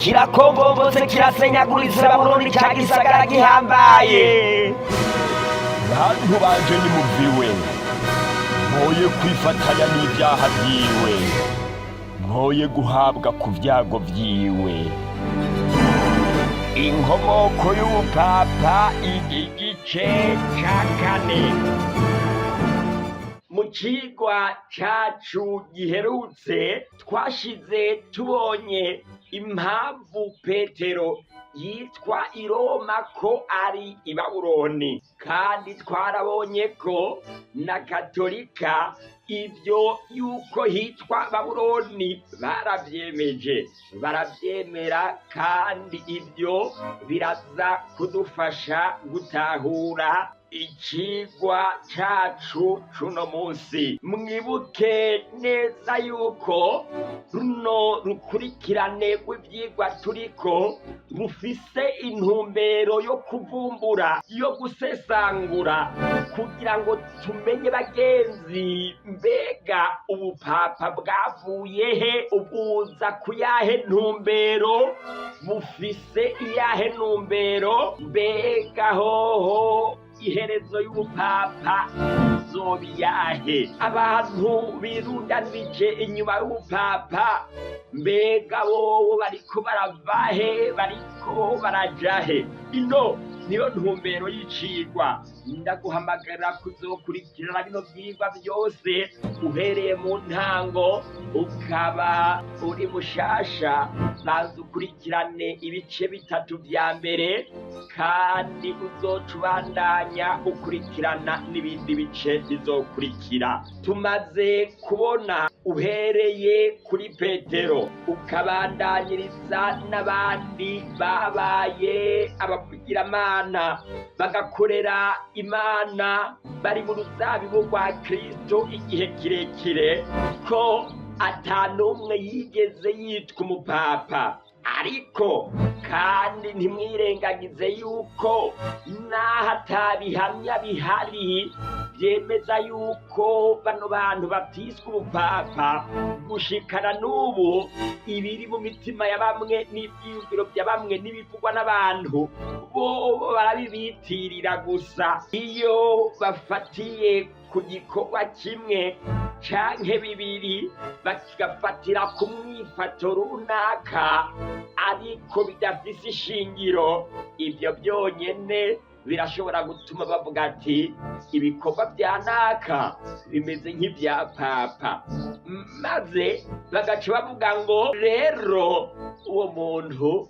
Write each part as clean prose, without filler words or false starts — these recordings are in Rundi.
Kirakombobotse, kirasenyaguritse. Babuloni ca gisagara gihambaye. Bantu banje, nimuviwe, mwoye kwifatanya n'ibyaha byiwe, mwoye guhabwa ku byago byiwe. Inkomoko y'ubupapa, igice ca kane. Mu cigwa cacu giherutse twashize tubonye impamvu Petero yitwa i Roma ko ari i Babuloni, kandi twarabonye ko na Katolika ibyo yuko hitwa Babuloni baravyemeje, baravyemera, kandi ibyo biraza kudufasha gutahura icigwa cacu cuno munsi. Mwibuke neza yuko runo rukurikirane rw'ivyigwa turiko rufise intumbero yo kuvumbura, yo gusesangura, kugira ngo tumenye, bagenzi, mbega ubupapa bwavuye he, ubuza ku yahe ntumbero, bufise iyahe ntumbero, mbega hoho iherezo y'ubupapa izoba iyahe? Abantu birundanije inyuma y'ubupapa, mbega bobo bariko barava he, bariko baraja he? Ino niyo ntumbero y'icigwa. Ndaguhamagarira kuzokurikirana bino vyigwa vyose uhereye mu ntango. Ukaba uri mushasha, banza ukurikirane ibice bitatu vya mbere, kandi uzoca ubandanya ukurikirana n'ibindi bice bizokurikira. Tumaze kubona uhereye kuri Petero ukabandanyiriza n'abandi babaye abavugiramana, bagakorera Imana bari mu ruzabibu rwa Kristo igihe kirekire, ko atanumwe yigeze yitwa umupapa. Ariko kandi ntimwirengagize yuko n'aho atabihamya bihari byemeza yuko bano bantu batiswe ubupapa, gushikana n'ubu ibiri mu mitima ya bamwe n'ivyiyumviro bya bamwe n'ibivugwa n'abantu bo barabibitirira gusa. Iyo bafatiye ku gikorwa kimwe canke bibiri, bagafatira ku mwifato runaka ariko bidafise ishingiro, ibyo byonyene birashobora gutuma bavuga ati: "Ibikorwa bya naka bimeze nk'ibya papa", maze bagaca bavuga ngo rero uwo muntu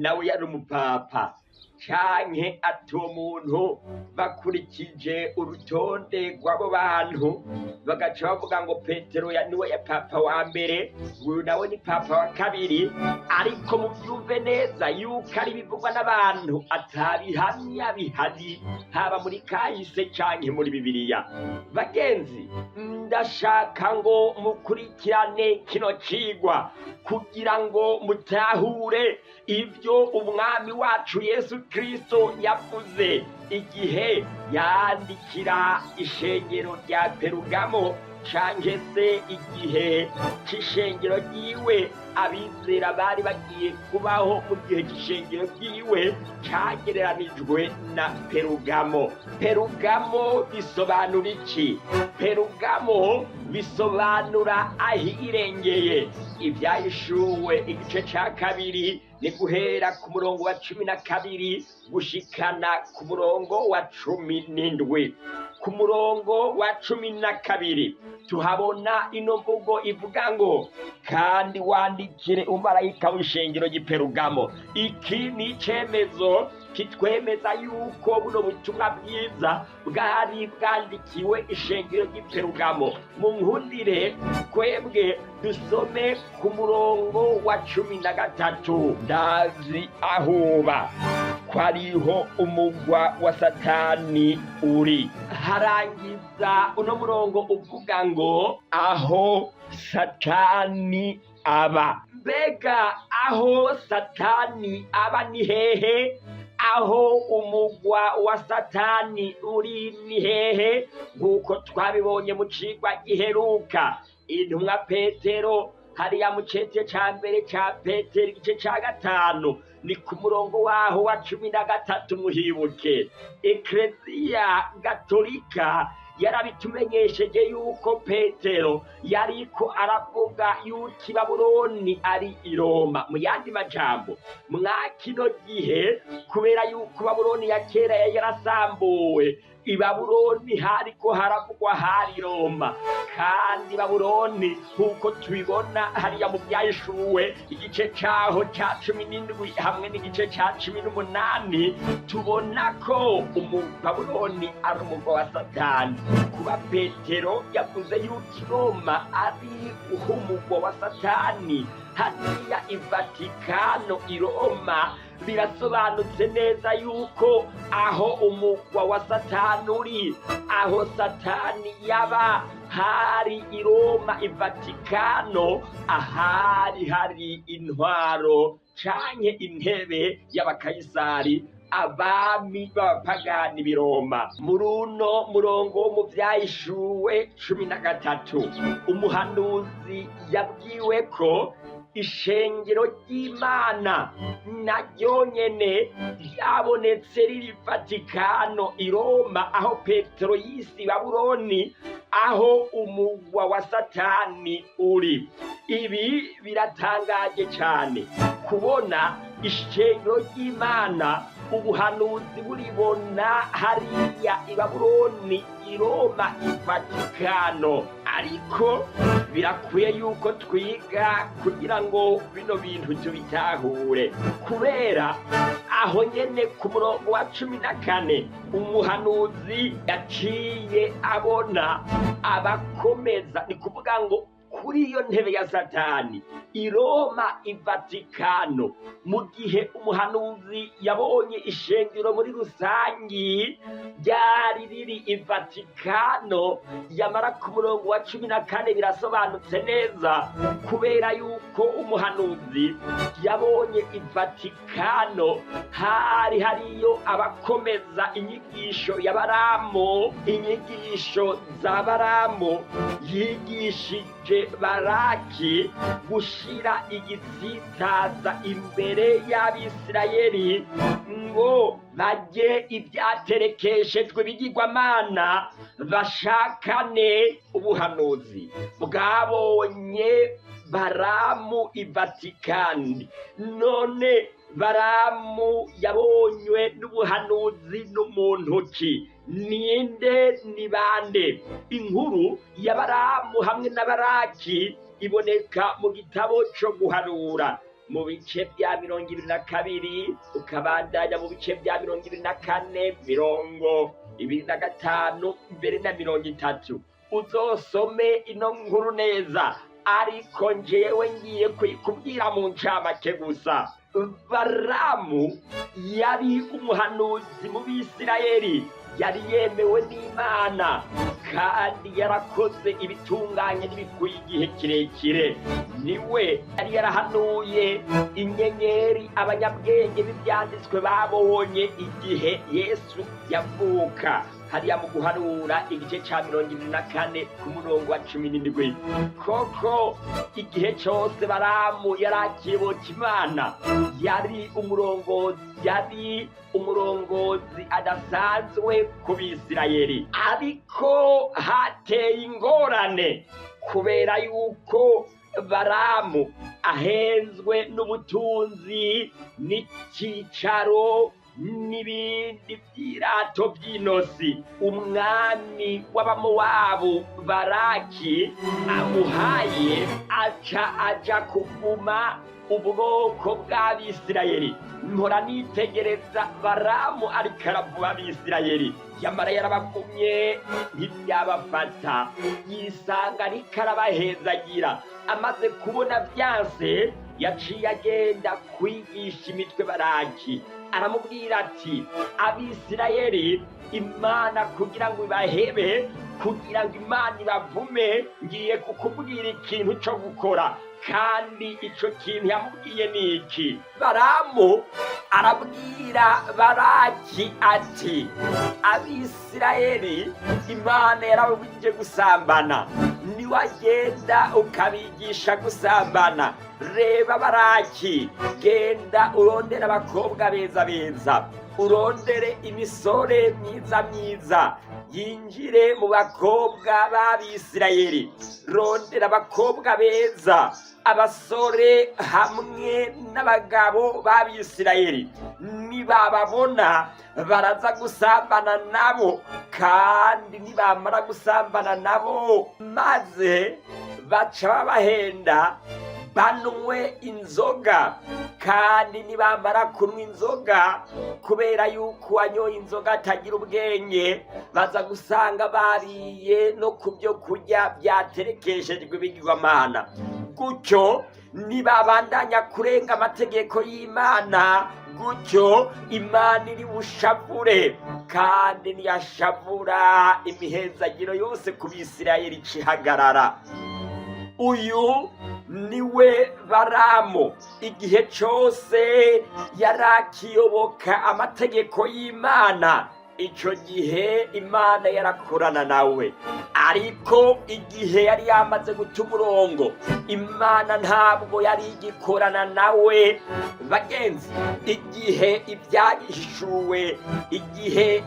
nawe yari umupapa, canke ati uwo muntu, bakurikije urutonde rw'abo bantu, bagaca bavuga ngo Petero niwe ya papa wa mbere, uyu nawe ni papa wa kabiri. Ariko muvyumve neza yuko ari bivugwa n'abantu, atabihamya bihari, haba muri kahise canke muri Bibiliya. Bagenzi, ndashaka ngo mukurikirane kino cigwa kugira ngo mutahure ibyo umwami wacu Yesu Kristo yavuze igihe yandikira ishengero rya Perugamo, canke se igihe c'ishengero ryiwe, abizera bari bagiye kubaho mu gihe c'ishengero ryiwe cagereranijwe na Perugamo. Perugamo bisobanura iki? Perugamo bisobanura ahirengeye. Ibyahishuwe igice ca kabiri ni guhera ku murongo wa 12 gushikana ku murongo wa 17. Ku murongo wa 12 tuhabona ino mvugo ivuga ngo: "Kandi wandikire umumarayika w'ishengero ry'i Perugamo." Iki ni icemezo kitwemeza yuko buno butumwa bwiza bwari bwandikiwe ishengero ry'i Perugamo. Mu nkundire twebwe dusome ku murongo wa 13: "Ndazi ahuba, ko ariho umugwa wa Satani uri." Harangiza uno murongo uvuga ngo: "Aho Satani aba." Mbega aho Satani aba ni hehe? Aho umugwa wa Satani uri ni hehe? Nk'uko twabibonye mu cigwa giheruka, intumwa Petero Hariya mu cete ca mbere ca Petero, igice ca 5, ni ku murongo waho wa 13. Muhibuke, Ekleziya Gatolika yarabitumenyesheje yuko Petero yariko aravuga yuko Ibabuloni ari i Roma. Mu yandi majambo, mwa kino gihe, kubera yuko Babuloni ya kera yari yarasambuwe, Ibabuloni hariko haravugwa hari Roma. Kandi Babuloni, nk'uko tubibona hariya mu Vyahishuwe igice caho ca 17 hamwe n'igice ca 18, tubona ko Babuloni ari umugwa wa Satani. Kuba Petero yavuze yuko Roma ari umugwa wa Satani, hariya i Vatikano i Roma, birasobanutse neza yuko aho umugwa wa Satani uri, aho Satani yaba, hari i Roma, i Vatikano, ahari hari intwaro canke intebe y'abakayisari, abami b'abapagani b'i Roma. Muri uno murongo wo mu Vyahishuwe 13, umuhanuzi yabwiwe ko ishengero ry'Imana naryo nyene ryabonetse riri Vatikano i Roma, aho Petero yise Babuloni, aho umugwa wa Satani uri. Ibi biratangaje cane kubona ishengero ry'Imana ubuhanuzi buribona hariya i Babuloni, i Roma, i Vatikano. Ariko birakwiye yuko twiga kugira ngo bino bintu tubitahure, kubera aho nyene ku murongo wa 14 umuhanuzi yaciye abona abakomeza, ni kuvuga ngo kuri iyo ntebe ya Satani i Roma, i Vatikano. Mu gihe umuhanuzi yabonye ishengero muri rusangi ryari riri i Vatikano, yamara ku murongo wa 14 birasobanutse neza, kubera yuko umuhanuzi yabonye i Vatikano hari hariyo abakomeza inyigisho ya Baramu, inyigisho za Baramu yigishije Baraki gushira igitsitaza imbere y'Abisirayeli ngo barye ibyaterekeshejwe ibigirwamana, bashakane ubuhanuzi bwabonye Baramu i Vatikani. None Baramu yabonywe n'ubuhanuzi n'umuntu ki? Ninde? Ni bande? Inkuru ya Baramu hamwe na Baraki iboneka mu gitabo co guharura mu bice bya 22, ukabandanya mu bice bya 24, 25, mbere na 30. Uzosome ino nkuru neza, ariko njewe ngiye kuyikubwira mu ncamake gusa. Baramu yari umuhanuzi mu Bisirayeli, yari yemewe n'Imana kandi yarakoze ibitunganye n'ibikwiye igihe kirekire. Niwe yari yarahanuye inyenyeri abanyabwenge b'ivyanditswe babonye igihe Yesu yavuka, hariya mu guharura igice ca 24 ku murongo wa 17. Koko igihe cose Baramu yarakibuka Imana, yari umurongozi adasanzwe ku Bisirayeli. Ariko hateye ingorane kubera yuko Baramu ahenzwe n'ubutunzi n'icicaro n'ibindi vyirato vy'inosi, umwami w'Abamowabu Baraki amuhaye, aca aja kuvuma ubwoko bw'Abisirayeli. Mpora nitegereza Baramu ariko aravuma Abisirayeli, yamara yarabavumye ntivyabafata, yisanga ariko arabahezagira. Amaze kubona vyanse, yaciye agenda kwigisha imitwe Baraki, aramubwira ati: "Abisirayeli Imana kugira ngo ibahebe, kugira ngo Imana ibavume, ngiye kukubwira ikintu co gukora." Kandi ico kintu yamubwiye ni iki? Baramu arabwira Baraki ati: "Abisirayeli Imana yarababujije gusambana, Niwagenda ukabigisha gusambana. Reba Baraki, genda urondere abakobwa beza beza, urondere imisore myiza myiza, yinjire mu bakobwa b'Abisirayeli. Rondera abakobwa beza, abasore hamwe n'abagabo b'Abisirayeli. Nibababona baraza gusambana nabo, kandi nibamara gusambana nabo maze baca babahenda banwe inzoga. Kandi nibamara kunywa inzoga, kubera yuko uwanyoye inzoga atagira ubwenge, baza gusanga bariye no ku byo kurya byaterekeshejwe ibigirwamana. Gutyo nibabandanya kurenga amategeko y'Imana, gutyo Imana iri bushavure, kandi ntiyashavura, imihezagiro yose ku Bisirayeli icihagarara. Uyu niwe Baramu. Igihe cyose yarakiyoboka amategeko y'Imana, icyo gihe Imana yarakorana nawe. Ariko igihe yari yamaze guta umurongo, Imana ntabwo yari igikorana nawe. Bagenzi, igihe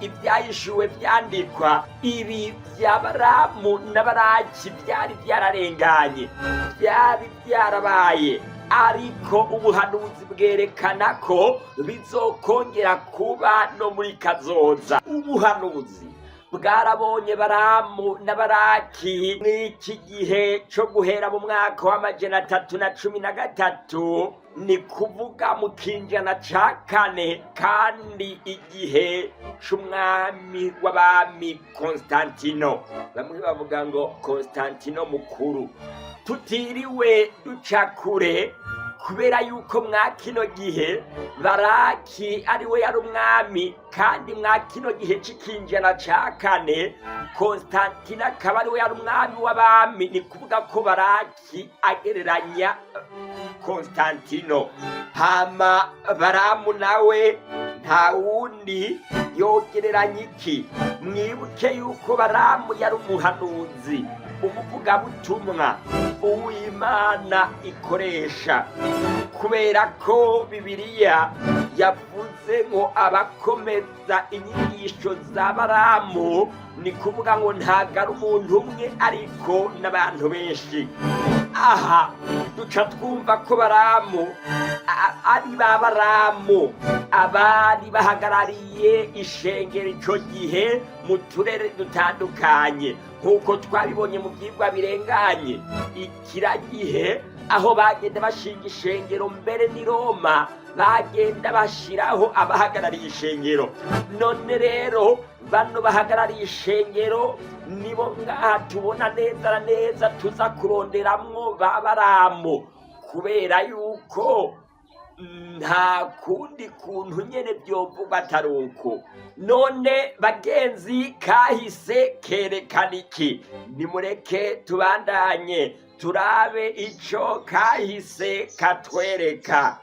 ibyahishuwe byandikwa, ibi bya Baramu na Baraki byari byararenganye, byari byarabaye. Ariko ubuhanuzi bwerekana ko bizokongera kuba no muri kazoza. Ubuhanuzi bwarabonye Baramu na Baraki mw'iki gihe cyo guhera mu mwaka wa 313, ni kuvuga mu kinjana ca kane, kandi igihe c'umwami w'abami Konstantino. Bamwe bavuga ngo Konstantino Mukuru. Tutiriwe duca kure, kubera yuko mwa kino gihe Baraki ariwe yari umwami, kandi mwa kino gihe c'ikinjana ca kane Konstantino akaba ariwe yari umwami w'abami, ni kuvuga ko Baraki agereranya Konstantino. Hama Baramu nawe nta wundi yogereranya iki? Mwibuke yuko Baramu yari umuhanuzi, umuvugabutumwa uw'Imana ikoresha, kubera ko Bibiliya yavuze ngo abakomeza inyigisho za Baramu, ni kuvuga ngo ntabwo ari umuntu umwe ariko n'abantu benshi. Aha duca twumva ko Baramu ari ba Baramu abari bahagarariye ishengero ico gihe mu turere dutandukanye, nk'uko twabibonye mu byigwa birenganye. Ikiragihe aho bagenda bashinga ishengero, mbere ni Roma, bagenda bashiraho abahagarariye ishengero. None rero bano bahagarariye ishengero nibo ngaha tubona neza na neza tuza kuronderamwo ba Baramu, kubera yuko nta kundi kuntu nyene vyovugwa atari uko. None bagenzi, kahise kerekana iki? Nimureke tubandanye turabe ico kahise katwereka.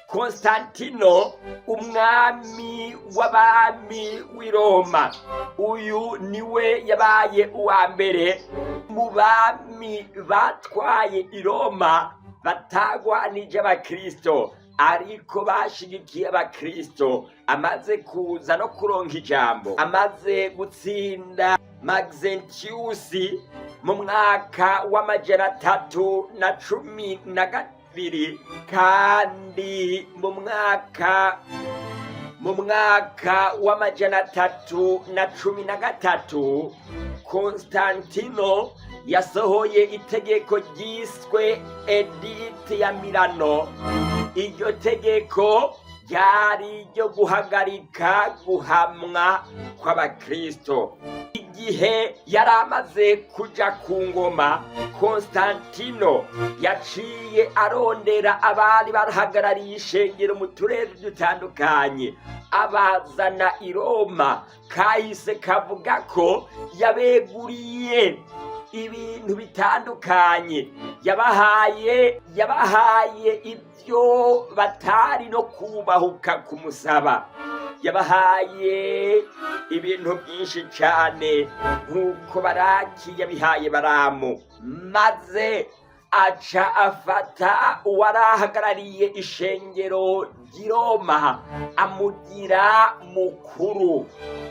Konstantino, umwami w'abami w'i Roma, uyu niwe yabaye uwa mbere mu bami batwaye i Roma batagwanije abakristo, ariko bashigikiye abakristo. Amaze kuza no kuronka ijambo, amaze gutsinda Maxentius mu mwaka wa 312, kandi mu mwaka wa 313, Konstantino yasohoye itegeko ryiswe Edite ya Milano. Iryo tegeko ryari iryo guhagarika guhamwa kw'abakristo. Igihe yari amaze kuja ku ngoma, Konstantino yaciye arondera abari barahagarariye ishengero mu turere dutandukanye, abazana i Roma. Kahise kavuga ko yabeguriye ibintu bitandukanye, yabahaye ibyo batari no kubahuka kumusaba. Yabahaye ibintu byinshi cyane nk'uko Baraki yabihaye Baramu, maze aca afata uwarahagarariye ishengero ry'i Roma amugira mukuru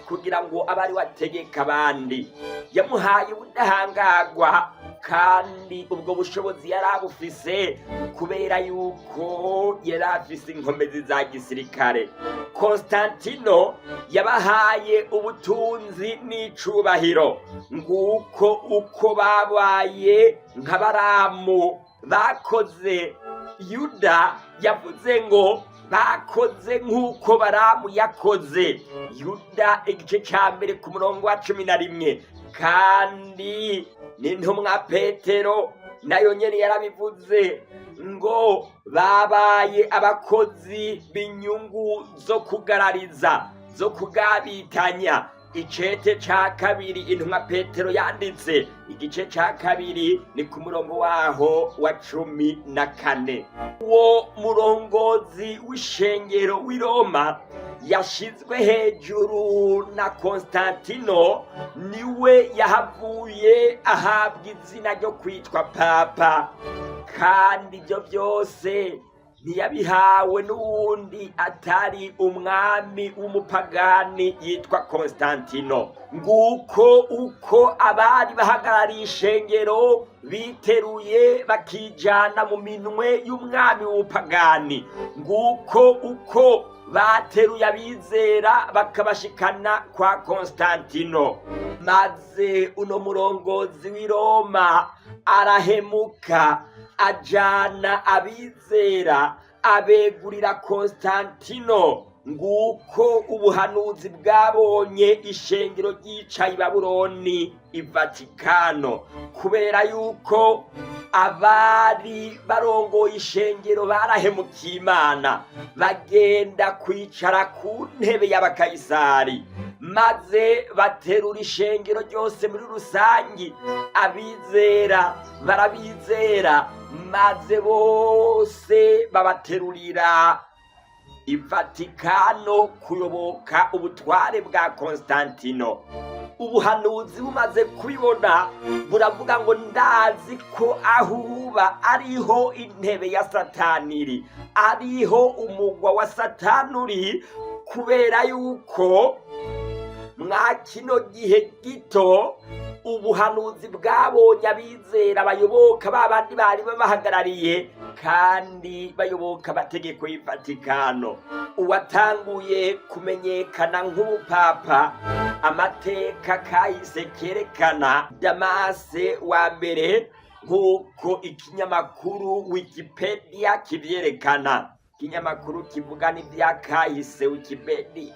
kugira ngo abe ari we ategeka abandi. Yamuhaye ubudahangarwa, kandi ubwo bushobozi yari abufise kubera yuko yari afise inkomezi za gisirikare. Konstantino yabahaye ubutunzi n'icubahiro. Nguko uko babaye nka Baramu bakoze. Yuda yavuze ngo bakoze nk'uko Baramu yakoze. Yuda igice cya 1 ku murongo wa 11. Kandi n'intumwa Petero nayo nyene yarabivuze ngo babaye abakozi b'inyungu zo kugarariza, zo kugabitanya. Icete ca 2 intumwa Petero yanditse, igice ca 2, ni ku murongo waho wa 14. Uwo murongozi w'ishengero w'i Roma yashizwe hejuru na Konstantino niwe yahavuye ahabwa izina ryo kwitwa papa, kandi ibyo byose ntiyabihawe n'uwundi atari umwami w'umupagani yitwa Konstantino. Nguko uko abari bahagarariye ishengero biteruye bakijana mu minwe y'umwami w'umupagani. Nguko uko bateruye abizera bakabashikana kwa Konstantino, maze uno murongozi w'i Roma arahemuka, ajana abizera abegurira Konstantino. Nguko ubuhanuzi bwabonye ishengero ryicaye i Babuloni, i Vatikano, kubera yuko abari barongoye ishengero barahemukiye Imana, bagenda kwicara ku ntebe y'abakayisari, maze baterura ishengero ryose muri rusangi. Abizera barabizera, maze bose babaterurira i Vatikano kuyoboka ubutware bwa Konstantino. Ubuhanuzi bumaze kubibona buravuga ngo: "Ndazi ko aho uba ariho intebe ya Satani iri, ariho umugwa wa Satani uri, kubera yuko mwa kino gihe gito." Ubuhanuzi bwabonye abizera bayoboka ba bandi bari babahagarariye kandi bayoboka amategeko y'Ivatikano. Uwatanguye kumenyekana nk'ubupapa, amateka kahise kerekana, Damase wa mbere, nk'uko ikinyamakuru Wikipedia kivyerekana. Ikinyamakuru kivuga n'ibya kahise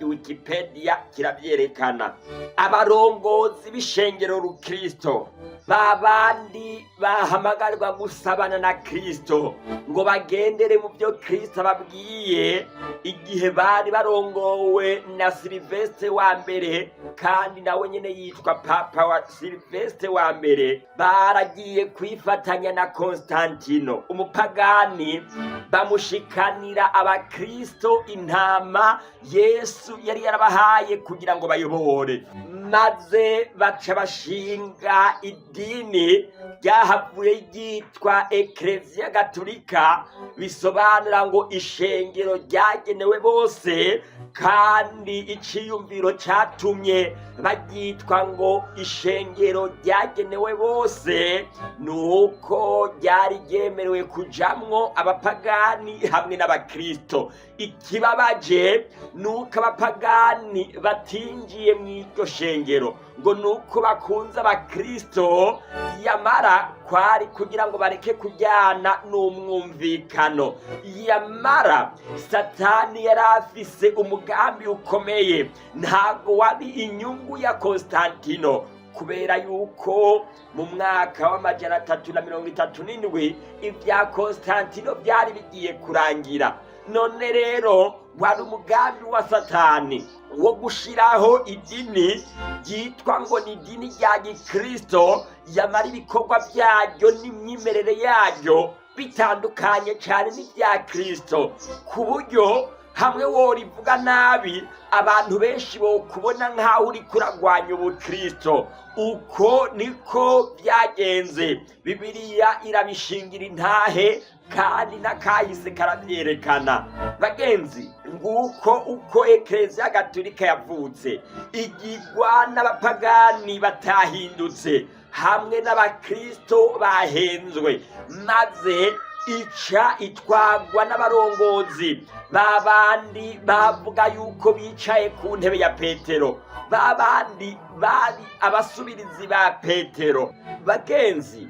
Wikipedia kiravyerekana. Abarongozi b'ishengero rukristo, babandi bahamagarwa gusabana na Kristo ngo bagendere mu byo Kristo ababwiye, igihe bari barongowe na Silivestre wa mbere, kandi nawe nyene yitwa Papa wa Silivestre wa mbere, baragiye kwifatanya na Konstantino umupagani, bamushikanira abakristo, intama Yesu yari yarabahaye kugira ngo bayobore, maze baca bashinga idini ryahavuye ryitwa Ekleziya Gatolika, bisobanura ngo ishengero ryagenewe bose. Kandi iciyumviro catumye baryitwa ngo ishengero ryagenewe bose ni uko ryari ryemerewe kujamwo abapagani hamwe n'abakristo. Ikibabaje ni uko abapagani batinjiye mu iryo shengero ngo ni uko bakunze abakristo, yamara kwari kugira ngo bareke kujyana n'umwumvikano. Yamara Satani yari afise umugambi ukomeye, ntabwo wari inyungu ya Konstantino, kubera yuko mu mwaka w'337 ibya Konstantino byari bigiye kurangira. None rero wari umugambi wa Satani wo gushiraho idini ryitwa ngo ni idini rya gikristo, yamara ibikorwa byaryo n'imyimerere yaryo bitandukanye cyane n'ibya Kristo, ku buryo Hamwe worivuga nabi, abantu benshi bokubona nk'aho uriko uragwanya ubukristo. Uko niko byagenze. Bibiliya irabishingira intahe, kandi n'akahise karavyerekana. Bagenzi, nguko uko Ekereziya Gatolika yavutse, igigwa n'abapagani batahindutse hamwe n'abakristo bahenzwe, maze ica itwagwa n'abarongozi babandi bavuga yuko bicaye ku ntebe ya Petero, babandi bari abasubirizi ba Petero. Bagenzi,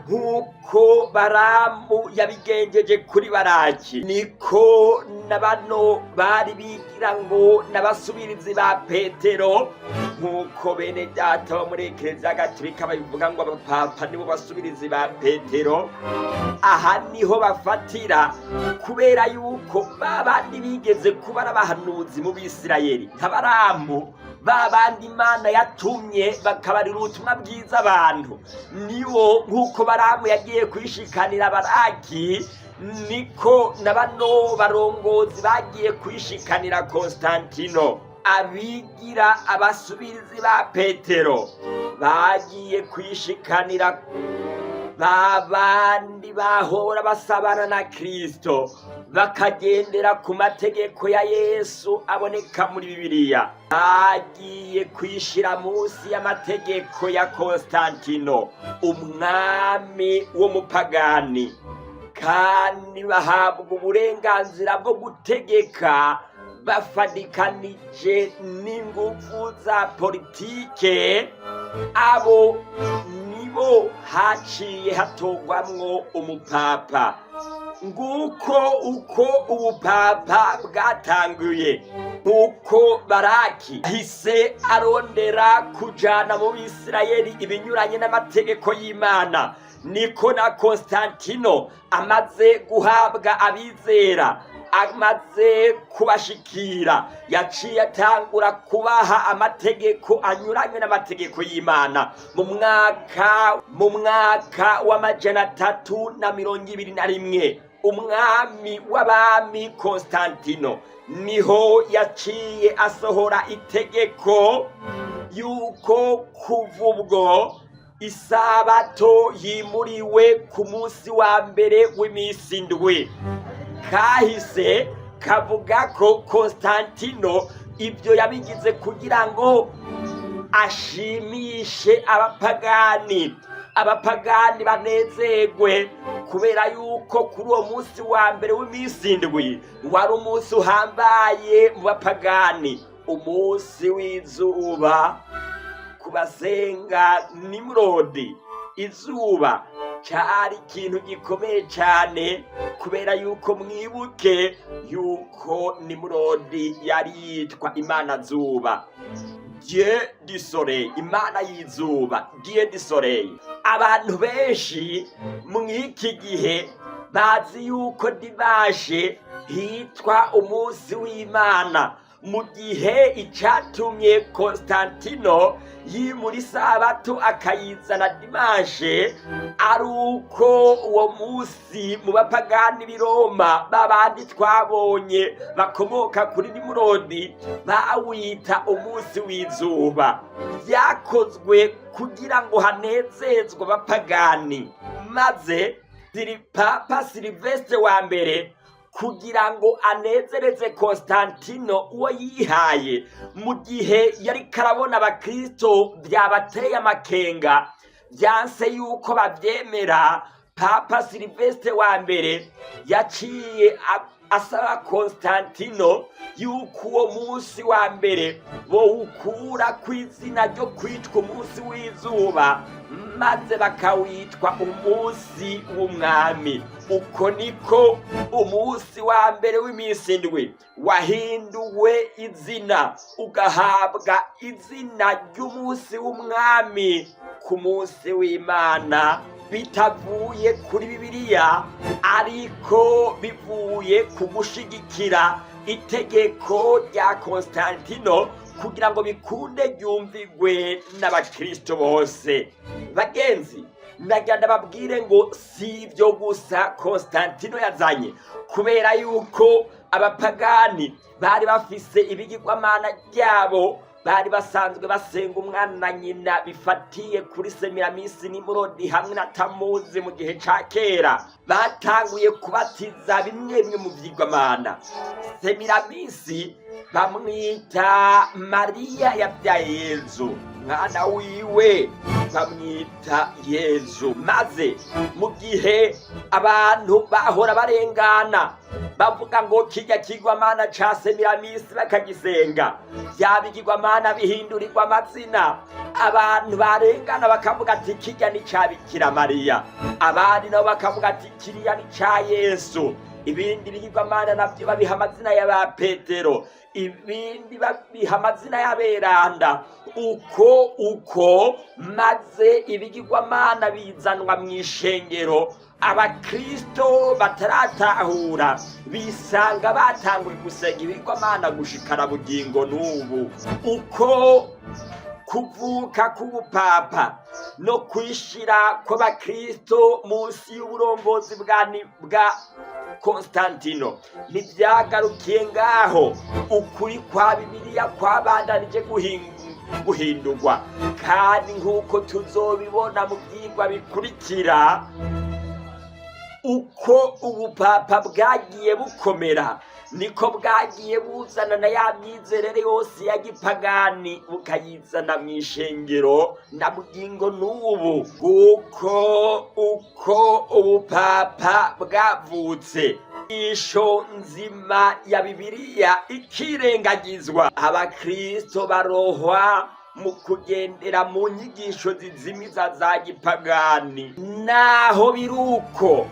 nk'uko Baramu yabigenjeje kuri Baraki, niko na bano bari bigira ngo n'abasubirizi ba Petero, nk'uko bene data bo muri Ekereziya Gatolika babivuga ngo abapapa nibo basubirizi ba Petero. Aha niho bafatira, kubera yuko babandi bigeze kuba ari abahanuzi mu Bisirayeli nka Baramu, babandi Imana yatumye bakabarira ubutumwa bwiza abantu, nibo nk'uko Baramu yagiye kwishikanira Baraki, niko na bano barongozi bagiye kwishikanira Konstantino. Abigira abasubirizi ba Petero bagiye kwishikanira babandi bahora basabana na Kristo, bakagendera ku mategeko ya Yesu aboneka muri Bibiliya, bagiye kwishira munsi y'amategeko ya Konstantino, umwami w'umupagani, kandi bahabwa uburenganzira bwo gutegeka bafadikanije n'ingufu za politike. Abo nibo haciye hatogwamwo umupapa. Nguko uko ubupapa bwatanguye. Nk'uko Baraki ahise arondera kujana mu Bisirayeli ibinyuranye n'amategeko y'Imana, niko na Konstantino amaze guhabwa abizera, amaze kubashikira, yaciye atangura kubaha amategeko anyuranye n'amategeko y'Imana. Mu mwaka w'321, umwami w'abami Konstantino niho yaciye asohora itegeko yuko kuva ubwo isabato yimuriwe ku munsi wa mbere w'iminsi 7. Kahise kavuga ko Konstantino ibyo yabigize kugira ngo ashimishe abapagani, abapagani banezerwe, kubera yuko kuri uwo munsi wa mbere w'iminsi 7 wari umunsi uhambaye mu bapagani, umunsi w'izuba ku basenga Nimurodi. Izuba cyari ikintu gikomeye cyane, kubera yuko mwibuke yuko Nimurodi yari yitwa imana zuba, Dieu du soleil, imana y'izuba, Dieu du soleil. Abantu benshi mw'iki gihe bazi yuko dimanche hitwa umunsi w'Imana, mu gihe icatumye Konstantino yimura isabato akayizana dimanche ari uko uwo munsi mu bapagani b'i Roma, babandi twabonye bakomoka kuri Nimurodi, bawita umunsi w'izuba. Byakozwe kugira ngo hanezezwe abapagani, maze Papa Silvestre wa mbere, kugira ngo anezereze Konstantino uwo yihaye, mu gihe yari karabona abakristo byabateye amakenga, byanse yuko bavyemera, Papa Silvestre wa mbere yaciye asaba Konstantino yuko uwo munsi wa mbere bowukura kw'izina ryo kwitwa umunsi w'izuba, maze bakawitwa umunsi w'umwami. Uko niko umunsi wa mbere w'iminsi 7 wahinduwe izina, ugahabwa izina ry'umunsi w'umwami ku munsi w'Imana, bitavuye kuri Bibiliya, ariko bivuye ku gushigikira itegeko rya Konstantino kugira ngo bikunde ryumvigwe n'abakristo bose. Bagenzi, Nagira ndababwire ngo si ibyo gusa Konstantino yazanye, kubera yuko abapagani bari bafise ibigirwamana byabo, bari basanzwe basenga umwana na nyina bifatiye kuri Semiramisi, Nimurodi hamwe na Tamuzi. Mu gihe ca kera batanguye kubatiza bimwe bimwe mu vyigwamana. Semiramisi bamwita Mariya yabyaye Yezu, mwana wiwe bamwita Yezu. Maze mu gihe abantu bahora barengana bavuga ngo kirya kigwamana ca Semiramisi, bakagisenga, vya bigirwamana bihindurirwa amazina. Abantu barengana bakavuga ati: "Kirya ni ca Bikira Mariya." Abandi nabo bakavuga ati: "Kiriya ni ca Yesu." Ibindi bigirwamana navyo babiha amazina y'aba Petero, ibindi babiha amazina y'aberanda, uko uko. Maze ibigirwamana bizanwa mu ishengero, abakristo bataratahura bisanga batanguye gusenga ibigirwamana gushikana bugingo n'ubu. Uko kuvuka k'ubupapa no kwishira kw'abakristo munsi y'uburongozi bwa Konstantino ntibyagarukiye ngaho. Ukuri kwa Bibiliya kwabandanije guhindurwa, kandi nk'uko tuzobibona mu byigwa bikurikira, uko ubupapa bwagiye bukomera niko bwagiye buzana na ya myizerere yose ya gipagani, bukayizana mu ishengero na bugingo n'ubu. Kuko uko ubupapa bwavutse, isho nzima ya Bibiliya ikirengagizwa, abakristo barohwa mu kugendera mu nyigisho zizimiza za gipagani. Naho biruko,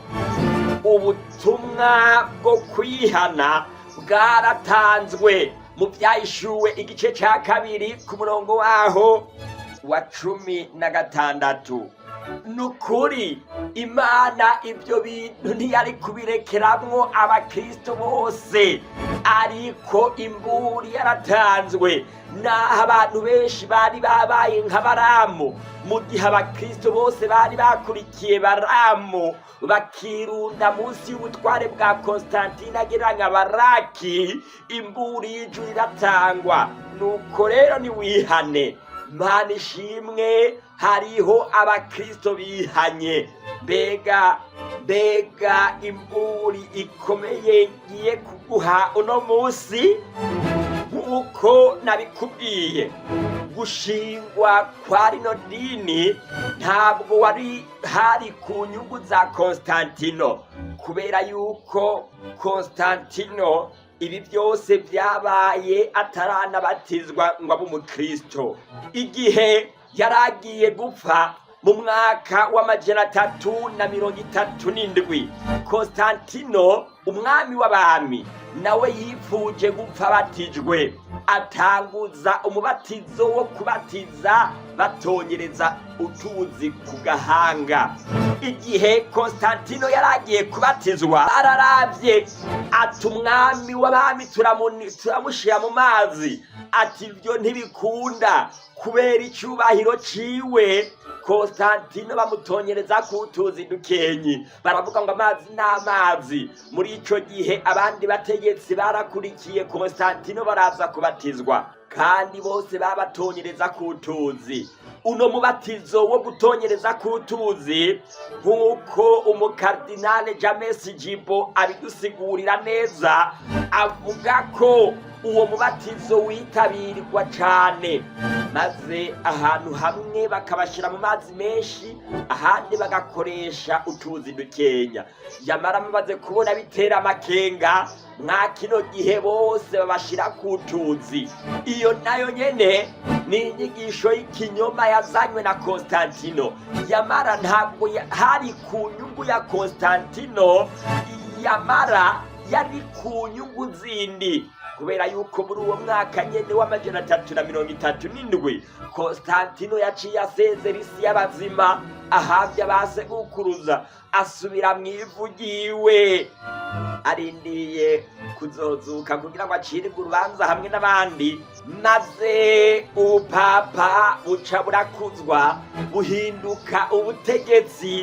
ubutumwa bwo kwihana bwaratanzwe mu Byahishuwe igice cya 2 ku murongo waho wa 16. Ni ukuri Imana ibyo bintu ntiyari kubirekeramwo abakristo bose, ariko imburi yaratanzwe naho abantu benshi bari babaye nka Baramu. Mu gihe abakristo bose bari bakurikiye Baramu, bakirunda munsi y'ubutware bwa Konstantine agereranya Baraki, imburi y'ijuru iratangwa. Nuko rero niwihane. Mana ishimwe, hariho abakristo bihanye. Mbega mbega imburi ikomeye ngiye kuguha uno munsi! Nk'uko nabikubwiye, gushingwa kwa rino dini ntabwo wari hari ku nyungu za Konstantino, kubera yuko Konstantino ibi byose byabaye ataranabatizwa ngo abe umukristo. Igihe yari agiye gupfa mu mwaka w'337, Konstantino umwami w'abami nawe yifuje gupfa abatijwe, atanguza umubatizo wo kubatiza batonyereza utuzi ku gahanga. Igihe Konstantino yari agiye kubatizwa, araravye ati: "Umwami w'abami turamushyira mu mazi?" Ati: "Ibyo ntibikunda." Kubera icyubahiro ciwe, Konstantino bamutonyereza ku tuzi dukenyi, baravuga ngo amazi ni amazi. Muri ico gihe abandi bategetsi barakurikiye Konstantino, baraza kubatizwa, kandi bose babatonyereza ku tuzi. Uno mubatizo wo gutonyereza ku tuzi, nk'uko umukardinale James Jibo abidusigurira neza, avuga ko uwo mubatizo witabirwa cane, maze ahantu hamwe bakabashyira mu mazi menshi, ahandi bagakoresha utuzi dukenya. Yamara bamaze kubona bitera amakenga, mwa kino gihe bose babashyira ku tuzi. Iyo nayo nyene ni inyigisho y'ikinyoma yazanywe na Konstantino. Yamara ntabwo hari ku nyungu ya Konstantino, yamara yari ku nyungu zindi, kubera yuko muri uwo mwaka nyene w'337 Konstantino yaciye asezera isi y'abazima, ahabya ba sekukuruza. asubira mu ivu ryiwe, arindiriye kuzozuka kugira ngo acirwe urubanza hamwe n'abandi. Maze ubupapa buca burakuzwa, buhinduka ubutegetsi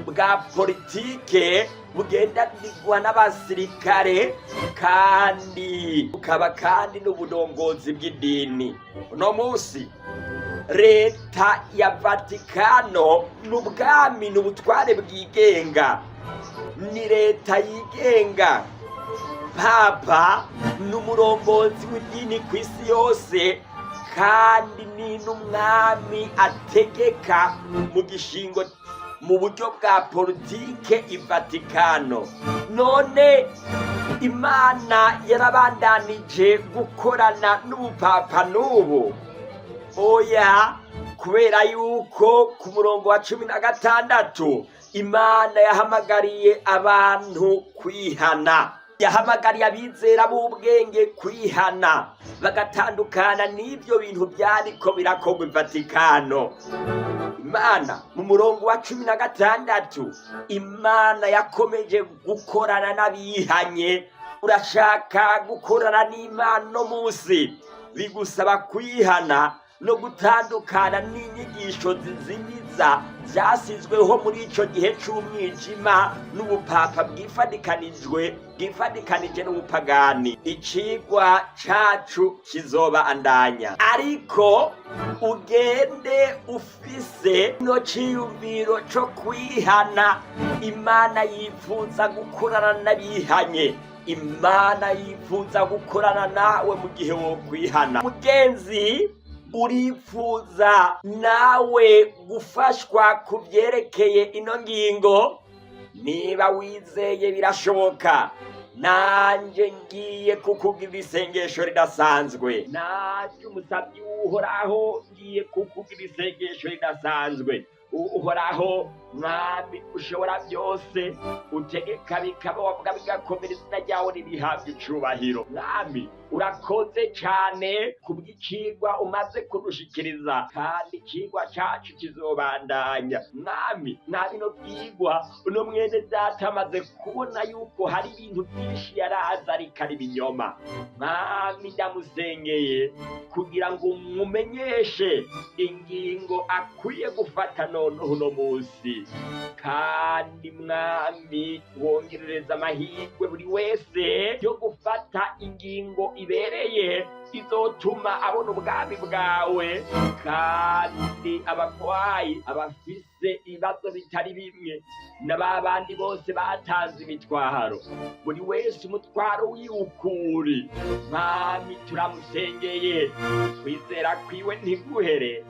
bwa politike bugendanirwa n'abasirikare, kandi bukaba kandi n'ubudongozi bw'idini. Uno munsi leta ya Vatikano ni ubwami, ni ubutware bwigenga, ni leta yigenga. Papa ni umurongozi w'idini ku isi yose, kandi ni n'umwami ategeka mu gishingo mu buryo bwa politike i Vatikano. None Imana yarabandanije gukorana n'ubupapa n'ubu? Oya, kubera yuko ku murongo wa 16 Imana yahamagariye abantu kwihana, yahamagariye abizera b'ubwenge kwihana, bagatandukana n'ibyo bintu byariko birakorwa i Vatikano. Imana mu murongo wa 16, Imana yakomeje gukorana n'abihanye. Urashaka gukorana n'Imana no munsi, bigusaba kwihana no gutandukana n'inyigisho zizimiza zasizweho muri ico gihe c'umwijima n'ubupapa bwifadikanije n'ubupagani. Icigwa cacu kizobandanya, ariko ugende ufise no ciyumviro co kwihana. Imana yifuza gukorana n'abihanye, Imana yifuza gukorana nawe mu gihe wokwihana. Mugenzi, urifuza nawe gufashwa ku byerekeye ino ngingo? Niba wizeye birashoboka. Nanjye ngiye kukugira isengesho ridasanzwe. Nanjye umusabyi w'Uhoraho ngiye kukugira isengesho ridasanzwe. Uhoraho Mwami ushobora byose, utegeka bikaba, wavuga bigakomera, izina ryawe ririhabwa icubahiro. Mwami, urakoze cyane kubw'icigwa umaze kudushikiriza, kandi icigwa cacu kizobandanya. Mwami, mwa bino vyigwa uno mwene data amaze kubona yuko hari ibintu byinshi yarazi ariko ari ibinyoma. Mwami, ndamusengeye kugira ngo mumenyeshe ingingo akwiye gufata noneho uno munsi. Kandi Mwami, wongerereza amahirwe buri wese yo gufata ingingo ibereye izotuma abona ubwami bwawe. Kandi abagwayi, abafise ibibazo bitari bimwe, na ba bandi bose batanze imitwaro, buri wese umutwaro wiwukuri. Mwami, turamusengeye, kwizera kwiwe ntiguhere,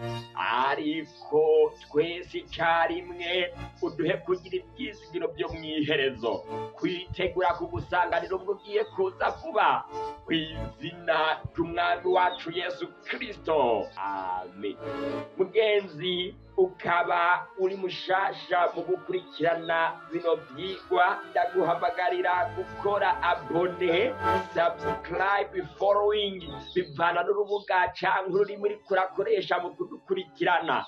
ariko twese icyarimwe uduhe kugira ibyizigiro byo mw'iherezo, kwitegura kugusanganira ubwo ugiye kuza vuba, ku izina ry'Umwami wacu Yesu Kristo, amen. Mugenzi, ukaba uri mushasha mu gukurikirana bino vyigwa, ndaguhamagarira gukora abonner, subscribe, following, bivana n'urubuga canke ururimi uriko urakoresha mu kudukurikirana.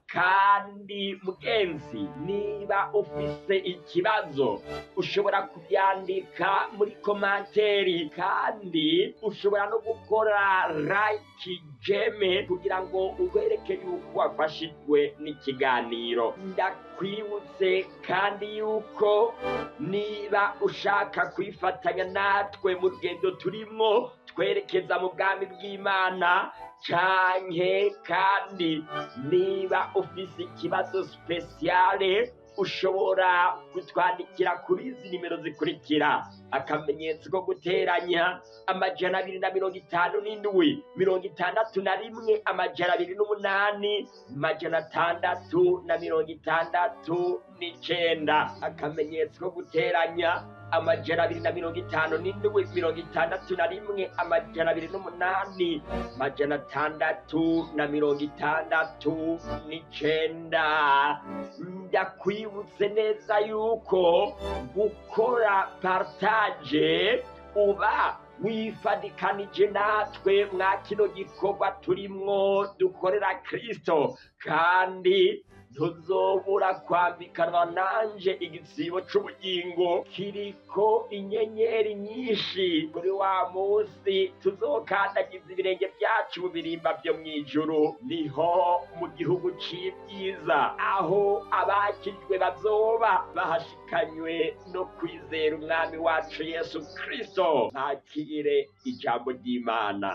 Kandi mugenzi, niba ufise ikibazo ushobora kubyandika muri commentaire, kandi ushobora no gukora like, j'aime, kugira ngo ubereke yuko wafashijwe n'ikiganiro. Ndakwibutse kandi yuko niba ushaka kwifatanya natwe mu rugendo turimwo twerekeza mu bwami bw'Imana, canke kandi niba ufise ikibazo spécial, ushobora kutwandikira kuri izi nimero zikurikira: akamenyetso ko guteranya, 257 61 208 669, akamenyetso ko guteranya, 257 61 208 669. Ndakwibutse neza yuko gukora partage uba wifadikanije natwe mwa kino gikorwa turimwo dukorera Kristo, kandi Ntuzobura kwambikanwa nanje igisibo c'ubugingo kiriko inyenyeri nyinshi. Kuri wa munsi tuzokandagiza ibirenge vyacu mu birimba vyo mw'ijuru, niho mu gihugu c'ibyiza, aho abakijwe bazoba bahashikanywe no kwizera umwami wacu Yesu Kristo. Nakire ijambo ry'Imana.